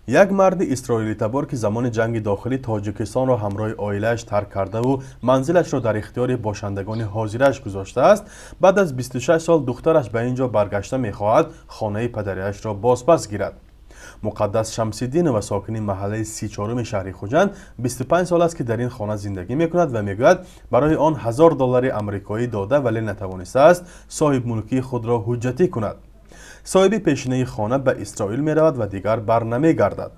Як марди исроилитабор, ки замони ҷанги дохилӣ Тоҷикистонро ҳамроҳи оилааш тарк кардаву манзилашро дар ихтиёри бошандагони ҳозирааш гузоштааст, баъд аз 26 сол духтараш ба ин ҷо баргашта, мехоҳад хонаи падариашро бозпас гирад. Муқаддас Шамсиддинова, сокини маҳаллаи 34-уми шаҳри Хуҷанд, 25 сол аст, ки дар ин хона зиндагӣ мекунад ва мегӯяд, барои он 1000 доллари амрикоӣ дода, вале натавонистааст соҳибмулкии худро ҳуҷҷатӣ кунад. Соҳиби пешинаи хона ба Исроил меравад ва дигар барнамегардад.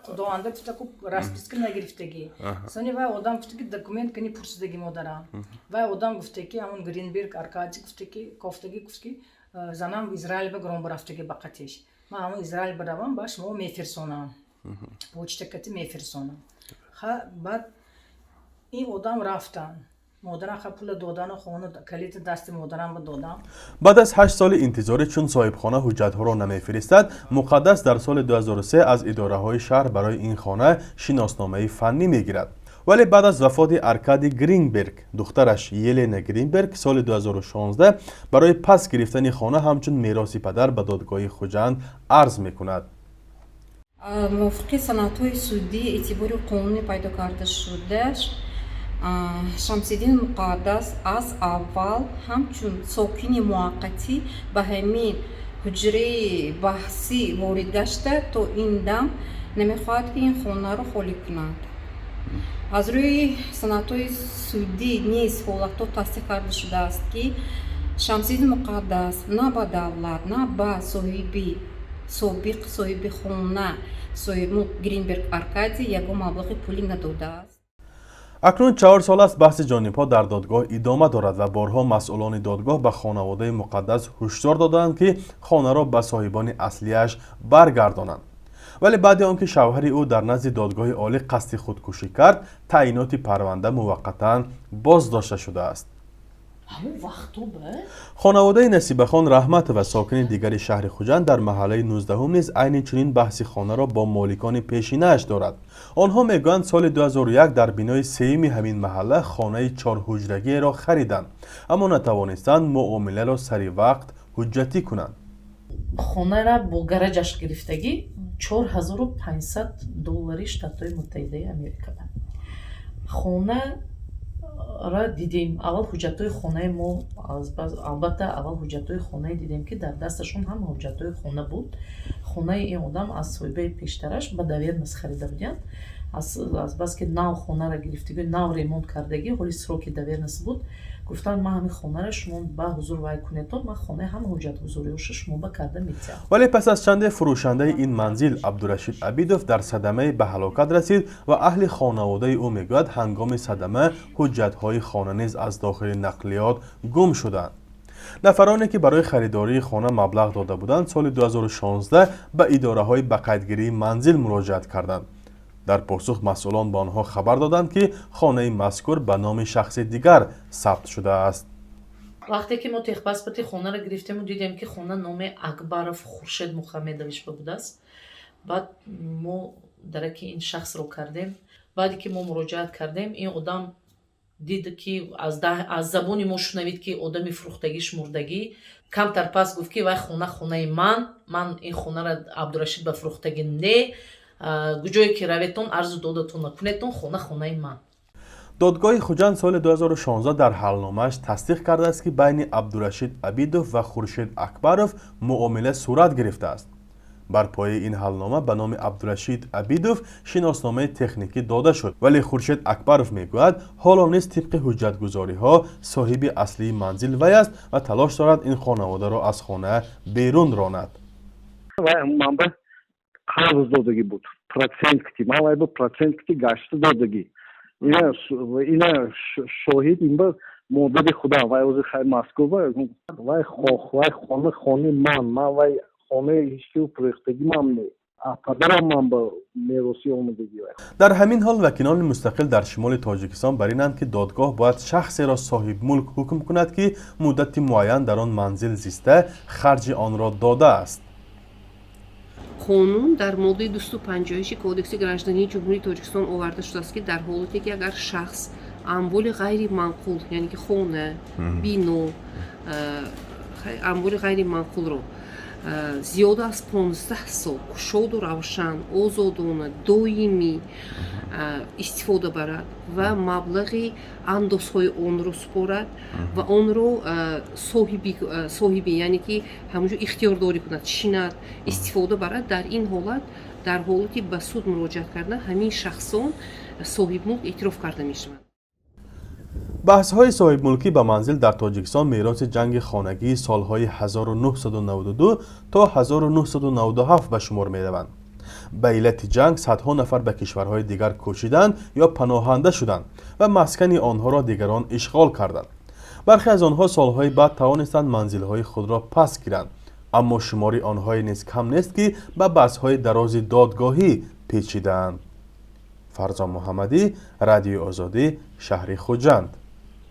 Худованда гуфта, ку расписка нагирифтагӣ. Сони вай одам гуфта, ки документ кани пурсидаги модарам. Вай одам гуфта, ки ҳамон Гринберг Аркадий гуфта, ки кофтагӣ, гуфт, ки занам Израил ба гром рафтагӣ ба қатиш, ман ҳамон Израил биравам, ба шумо мефирсонам, почта кати мефирсонам. Ха, баъд ин одам рафтан, модарам ха пула додану хона калиди дасти модарам ба додам. Баъд аз 8 соли интизорӣ, чун соҳибхона ҳуҷҷатҳоро намефиристад, Муқаддас дар соли 2003 аз идораҳои шаҳр барои ин хона шиносномаи фаннӣ мегирад. Вале баъд аз вафоти Аркадий Гринберг, духтараш Елена Гринберг соли 2016 барои пас гирифтани хона ҳамчун мероси падар ба додгоҳи Хуҷанд арз мекунад. Мувофиқи санадҳои судӣ эътибори қонунӣ пайдо карда шуда, Шамсиддин Муқаддас аз аввал ҳамчун сокини муваққатӣ ба ҳамин ҳуҷраи баҳсӣ ворид гашта, то ин дам намехоҳад, ки ин хонаро холӣ кунад. Аз рӯи санадҳои судӣ низ ҳолатҳо тасдиқ карда шудааст, ки Шамсиддин Муқаддас на ба давлат, на ба соҳиби собиқ, соҳиби хона, соҳибмулк Гринберг Аркадий ягон маблағи пулӣ надодааст. Акнун 4 сол аст, баҳси ҷонибҳо дар додгоҳ идома дорад ва борҳо масъулони додгоҳ ба хонаводаи Муқаддас ҳушдор додаанд, ки хонаро ба соҳибони аслиаш баргардонанд. Вале баъди он ки шавҳари ӯ дар назди додгоҳи олӣ қасди худкушӣ кард, таъйиноти парванда муваққатан боздошта шудааст. Ҳамон вақту ба Хонаводаи Насибахон Раҳматова, сокини дигари шаҳри Хуҷанд дар маҳаллаи 19-ум, низ айни чунин баҳси хонаро бо моликони пешинааш дорад. Онҳо мегӯянд, соли 2001 дар бинои сеюми ҳамин маҳалла хонаи чорҳуҷрагиеро хариданд, аммо натавонистанд муомиларо сари вақт ҳуҷҷатӣ кунанд. Хонара бо гараҷаш гирифтагӣ 4500 доллари Штатҳои Муттаҳидаи Америка. Хонара дидем, аввал ҳуҷҷатҳои хонаи мо, албатта, аввал ҳуҷҷатҳои хонае дидем, ки дар дасташон ҳама ҳуҷҷатҳои хона буд. Хонаи ин одам аз соҳибаи пештараш ба доверенность харида будиянд. Азбаски нав хонара гирифтагӣ, нав ремонт кардагӣ, ҳоли сроки доверенность буд, гуфтанд: «Ман ҳамин хонара шумо ба ҳузур вай кунедон, ман хонаи ҳама ҳуҷҷатгузориҳоша шумо ба карда метиҳам». Вале пас аз чанде фурӯшандаи ин манзил Абдурашид Абидов дар садамае ба ҳалокат расид ва аҳли хонаводаи ӯ мегӯяд, ҳангоми садама ҳуҷҷатҳои хона низ аз дохили нақлиёт гум шуданд. Нафароне, ки барои харидории хона маблағ дода буданд, соли 2016 ба идораҳои ба қайдгирии манзил муроҷиат карданд. Дар посух масъулон ба онҳо хабар доданд, ки хонаи мазкур ба номи шахси дигар сабт шудааст. Вақте ки мо техпаспорти хонаро гирифтему дидем, ки хона номи Акбаров Хуршед Мухаммедович ба будааст, баъд мо дараки ин шахсро кардем. Баъде ки мо муроҷиат кардем, ин одам дид, ки аз забони мо шунавид, ки одами фурӯхтагиш мурдагӣ. Камтар пас гуфт, ки вай хона хонаи ман, ман ин хонаро Абдурашид ба фурӯхтагӣ не, куҷое ки раветон, арзу додатон накунетон, хона хонаи ман. Додгоҳи Хуҷанд соли 2016 дар ҳалномааш тасдиқ кардааст, ки байни Абдурашид Абидов ва Хуршед Акбаров муомила сурат гирифтааст. Бар пояи ин ҳалнома ба номи Абдурашид Абидов шиносномаи техникӣ дода шуд, вале Хуршед Акбаров мегӯяд, ҳоло низ тибқи ҳуҷҷатгузориҳо соҳиби аслии манзил вай аст ва талош дорад ин хонаводаро аз хона берун ронад. Манба қарз додагӣ буд, процент кити, ман вай бо процент кити гашта додагӣ. Ина шоҳид, инба модари худам, вай ҳозир хай Москва. Вай вай хона хонаи ман, ман вай хонаи ҳечки фурӯхтагӣ ман не, падарам ман ба меросӣ омадагӣ. Дар ҳамин ҳол вакилони мустақил дар шимоли Тоҷикистон бар инанд, ки додгоҳ бояд шахсеро соҳибмулк ҳукм кунад, ки муддати муайян дар он манзил зиста, харҷи онро додааст. Қонун дар моддаи 256 Кодекси граждании Ҷумҳурии Тоҷикистон оварда шудааст, ки дар ҳолате ки агар шахс амволи ғайриманқул, яъне ки хона, бино, амволи ғайриманқулро Зиёда аз 15 сол кушоду равшан, озодона, доимӣ истифода барад ва маблағи андозҳои онро супорад ва онро соҳиби, яъне ки ҳамонҷо ихтиёрдорӣ кунад, шинад, истифода барад. Дар ин ҳолат, дар ҳолати ба суд муроҷиат кардан, ҳамин шахсон соҳибмулк эътироф карда мешаванд. Баҳсҳои соҳибмулкӣ ба манзил дар Тоҷикистон мероси ҷанги хонагии солҳои 1992 то 1997 ба шумор мераванд. Ба иллати ҷанг садҳо нафар ба кишварҳои дигар кӯчиданд ё паноҳанда шуданд ва маскани онҳоро дигарон ишғол карданд. Бархе аз онҳо солҳои баъд тавонистанд манзилҳои худро пас гиранд, аммо шумори онҳое низ кам нест, ки ба баҳсҳои дарози додгоҳӣ печидаанд. Фарзон Муҳаммадӣ, Радиои Озодӣ, шаҳри Хуҷанд.